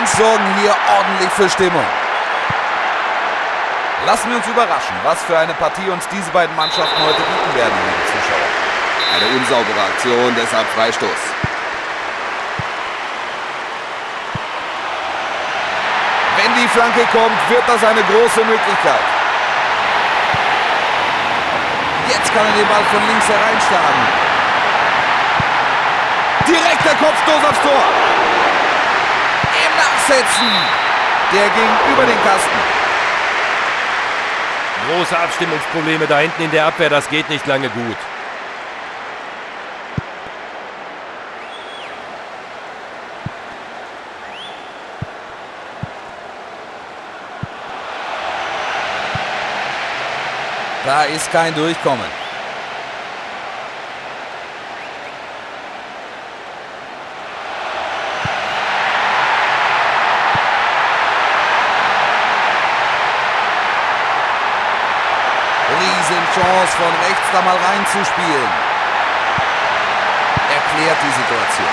Fans sorgen hier ordentlich für Stimmung. Lassen wir uns überraschen, was für eine Partie uns diese beiden Mannschaften heute bieten werden, liebe Zuschauer. Eine unsaubere Aktion, deshalb Freistoß. Wenn die Flanke kommt, wird das eine große Möglichkeit. Jetzt kann er den Ball von links hereinschlagen. Direkt der Kopfstoß aufs Tor. Im Nachsetzen. Der ging über den Kasten. Große Abstimmungsprobleme da hinten in der Abwehr, das geht nicht lange gut. Da ist kein Durchkommen. Riesenchance von rechts da mal reinzuspielen. Erklärt die Situation.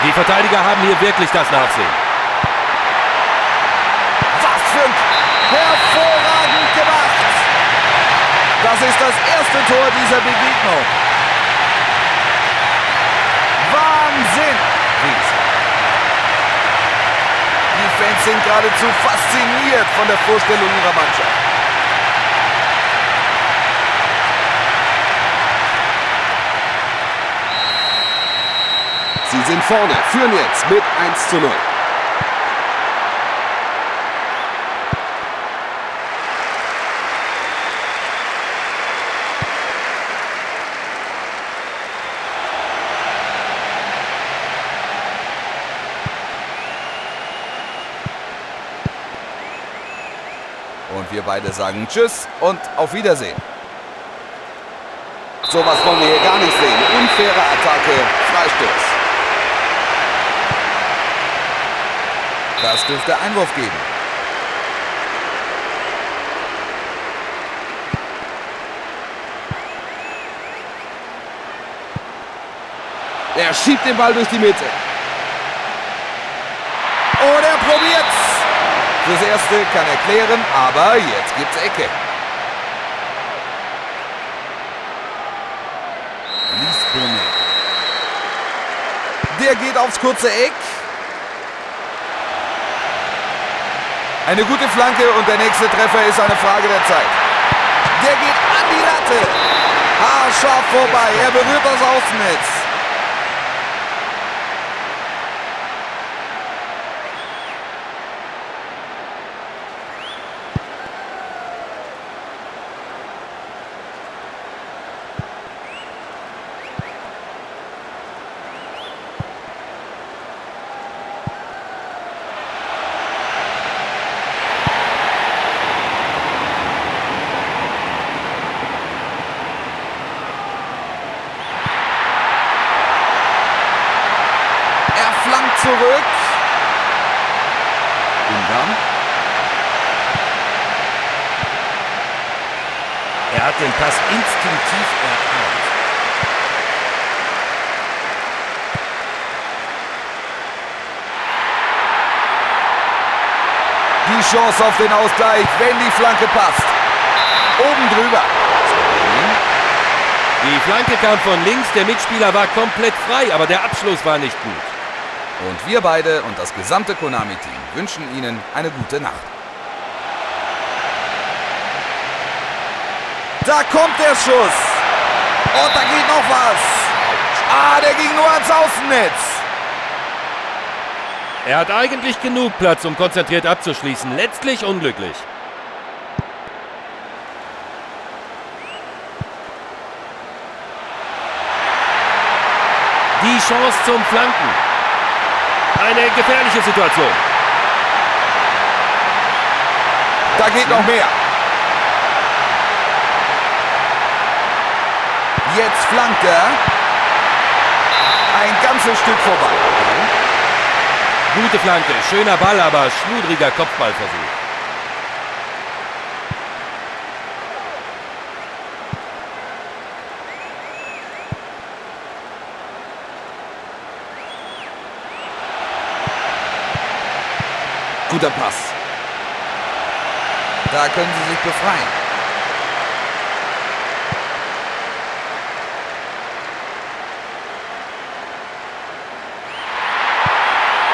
Die Verteidiger haben hier wirklich das Nachsehen. Was für ein hervorragend gemacht! Das ist das erste Tor dieser Begegnung. Wahnsinn! Die Fans sind geradezu fasziniert von der Vorstellung ihrer Mannschaft. Sie sind vorne, führen jetzt mit 1:0. Und wir beide sagen Tschüss und auf Wiedersehen. Sowas wollen wir hier gar nicht sehen. Unfaire Attacke, Freistoß. Das dürfte Einwurf geben. Er schiebt den Ball durch die Mitte. Und er probiert's. Fürs Erste kann er klären, aber jetzt gibt's Ecke. Lisbonne. Der geht aufs kurze Eck. Eine gute Flanke und der nächste Treffer ist eine Frage der Zeit. Der geht an die Latte. Haarscharf vorbei. Er berührt das Außennetz. Er flankt zurück. Ungarn. Er hat den Pass instinktiv erahnt. Die Chance auf den Ausgleich, wenn die Flanke passt. Oben drüber. Die Flanke kam von links, der Mitspieler war komplett frei, aber der Abschluss war nicht gut. Und wir beide und das gesamte Konami-Team wünschen Ihnen eine gute Nacht. Da kommt der Schuss. Und da geht noch was. Ah, der ging nur ans Außennetz. Er hat eigentlich genug Platz, um konzentriert abzuschließen. Letztlich unglücklich. Die Chance zum Flanken. Eine gefährliche Situation. Da geht noch mehr. Jetzt flankt er. Ein ganzes Stück vorbei. Gute Flanke, schöner Ball, aber schludriger Kopfballversuch. Guter Pass. Da können sie sich befreien.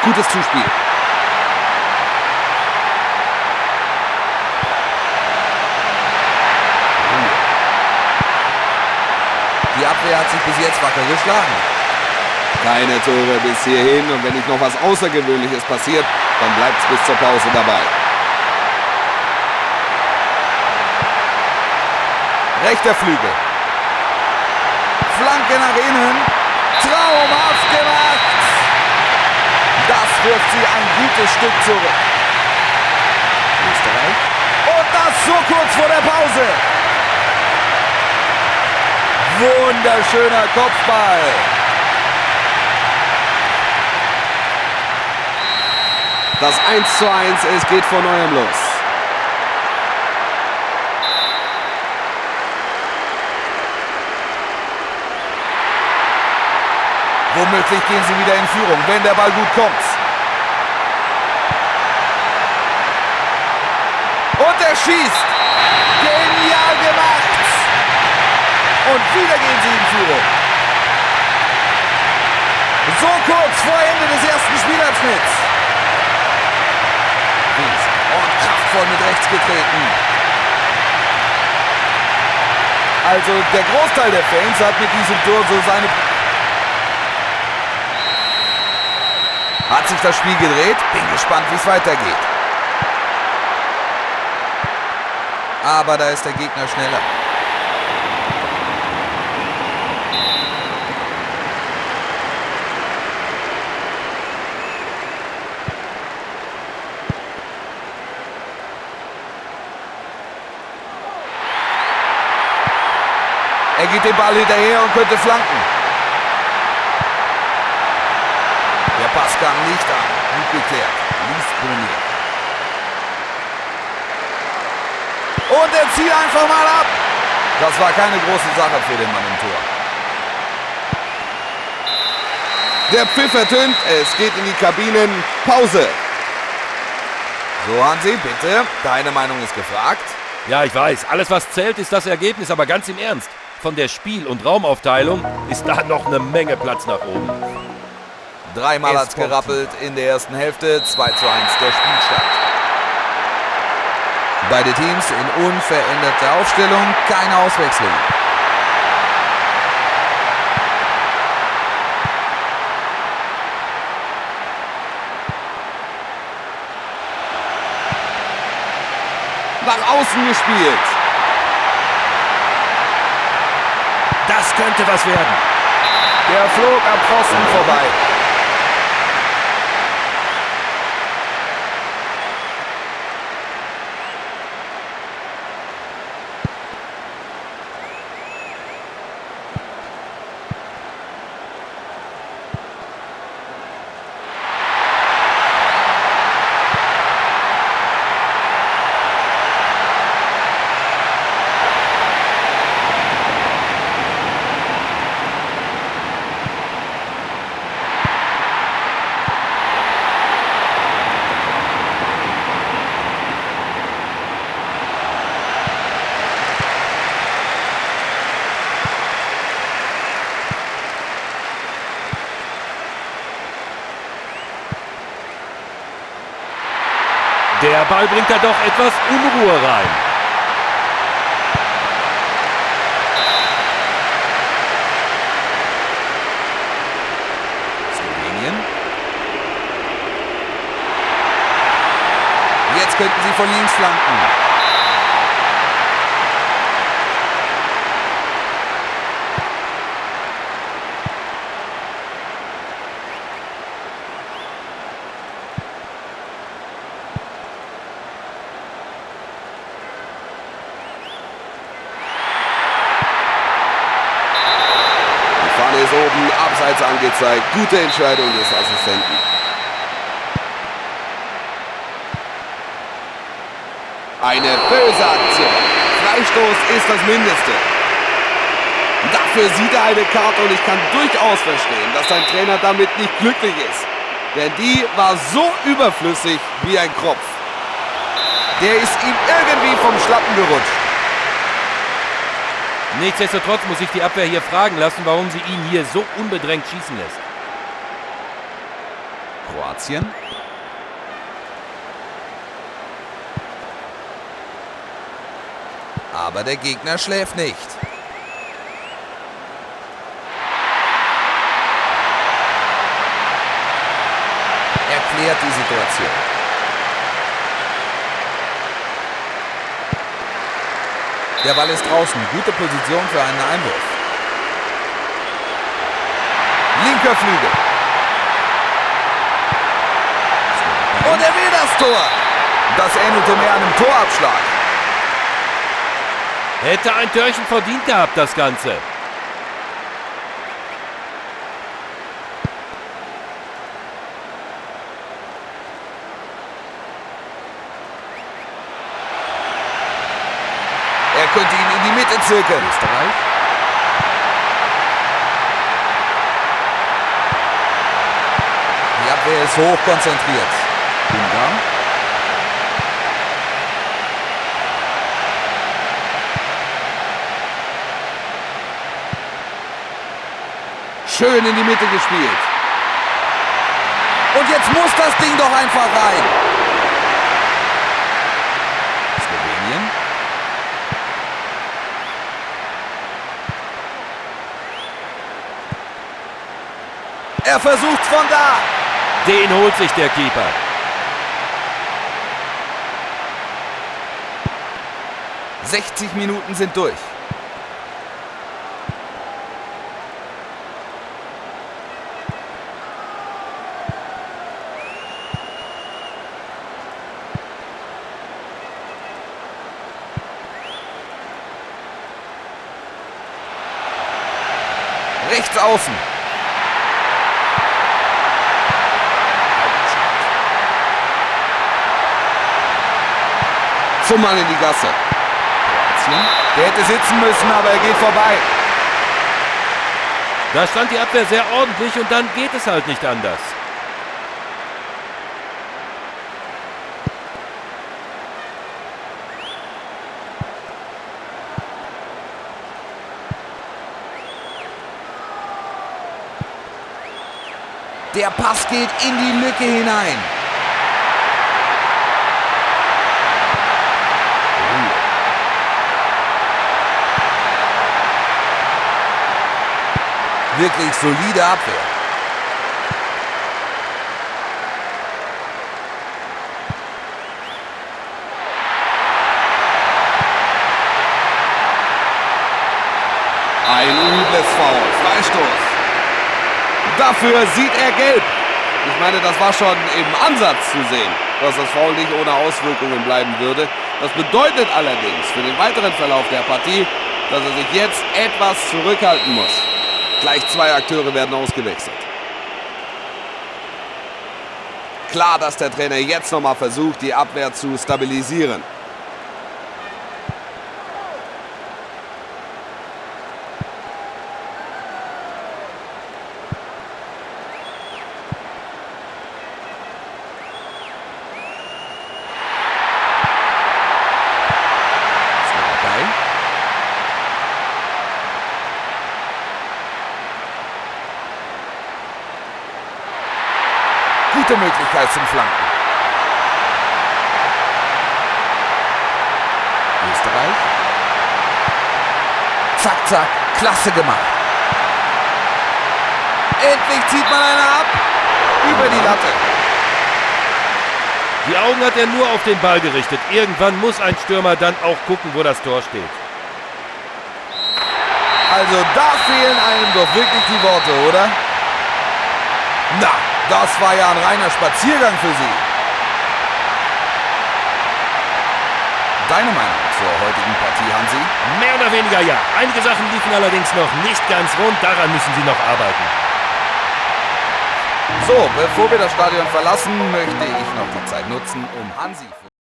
Gutes Zuspiel. Die Abwehr hat sich bis jetzt wacker geschlagen. Keine Tore bis hierhin. Und wenn nicht noch was Außergewöhnliches passiert, dann bleibt es bis zur Pause dabei. Rechter Flügel. Flanke nach innen. Traumhaft gemacht. Das wirft sie ein gutes Stück zurück. Österreich. Und das so kurz vor der Pause. Wunderschöner Kopfball. Das 1:1, es geht von neuem los. Womöglich gehen sie wieder in Führung, wenn der Ball gut kommt. Und er schießt. Genial gemacht. Und wieder gehen sie in Führung. So kurz vor Ende des ersten Spielabschnitts. Und kraftvoll mit rechts getreten. Also der Großteil der Fans hat mit diesem Tor so seine... Hat sich das Spiel gedreht? Bin gespannt, wie es weitergeht. Aber da ist der Gegner schneller. Er geht den Ball hinterher und könnte flanken. Der Pass kam nicht an. Gut geklärt. Lies Brunier. Und er zieht einfach mal ab. Das war keine große Sache für den Mann im Tor. Der Pfiff ertönt. Es geht in die Kabinen. Pause. So, Hansi, bitte. Deine Meinung ist gefragt. Ja, ich weiß. Alles, was zählt, ist das Ergebnis. Aber ganz im Ernst. Von der Spiel- und Raumaufteilung ist da noch eine Menge Platz nach oben. Dreimal hat's gerappelt in der ersten Hälfte. 2:1 der Spielstand. Beide Teams in unveränderter Aufstellung, keine Auswechslung. Nach außen gespielt. Das könnte was werden. Der flog am Pfosten vorbei. Der Ball bringt da doch etwas Unruhe rein. Slowenien. Jetzt könnten sie von links flanken. Oben, abseits angezeigt. Gute Entscheidung des Assistenten. Eine böse Aktion. Freistoß ist das Mindeste. Dafür sieht er eine Karte und ich kann durchaus verstehen, dass sein Trainer damit nicht glücklich ist. Denn die war so überflüssig wie ein Kropf. Der ist ihm irgendwie vom Schlappen gerutscht. Nichtsdestotrotz muss sich die Abwehr hier fragen lassen, warum sie ihn hier so unbedrängt schießen lässt. Kroatien. Aber der Gegner schläft nicht. Erklärt die Situation. Der Ball ist draußen. Gute Position für einen Einwurf. Linker Flügel. Und er will das Tor. Das ähnelte mehr einem Torabschlag. Hätte ein Törchen verdient gehabt, das Ganze. Er könnte ihn in die Mitte zirkeln. Österreich. Die Abwehr ist hoch konzentriert. Ungarn. Schön in die Mitte gespielt. Und jetzt muss das Ding doch einfach rein. Slowenien. Er versucht von da. Den holt sich der Keeper. 60 Minuten sind durch. Rechts außen. Zum Mann in die Gasse. Kroatien. Der hätte sitzen müssen, aber er geht vorbei. Da stand die Abwehr sehr ordentlich und dann geht es halt nicht anders. Der Pass geht in die Lücke hinein. Wirklich solide Abwehr. Ein übles Foul. Freistoß. Dafür sieht er gelb. Ich meine, das war schon im Ansatz zu sehen, dass das Foul nicht ohne Auswirkungen bleiben würde. Das bedeutet allerdings für den weiteren Verlauf der Partie, dass er sich jetzt etwas zurückhalten muss. Gleich zwei Akteure werden ausgewechselt. Klar, dass der Trainer jetzt nochmal versucht, die Abwehr zu stabilisieren. Slowakei. Gute Möglichkeit zum Flanken. Österreich. Zack, zack. Klasse gemacht. Endlich zieht man eine ab. Über die Latte. Die Augen hat er nur auf den Ball gerichtet. Irgendwann muss ein Stürmer dann auch gucken, wo das Tor steht. Also da fehlen einem doch wirklich die Worte, oder? Na, das war ja ein reiner Spaziergang für sie. Deine Meinung zur heutigen Partie, Hansi? Mehr oder weniger ja. Einige Sachen liefen allerdings noch nicht ganz rund. Daran müssen sie noch arbeiten. So, bevor wir das Stadion verlassen, möchte ich noch die Zeit nutzen, um Hansi für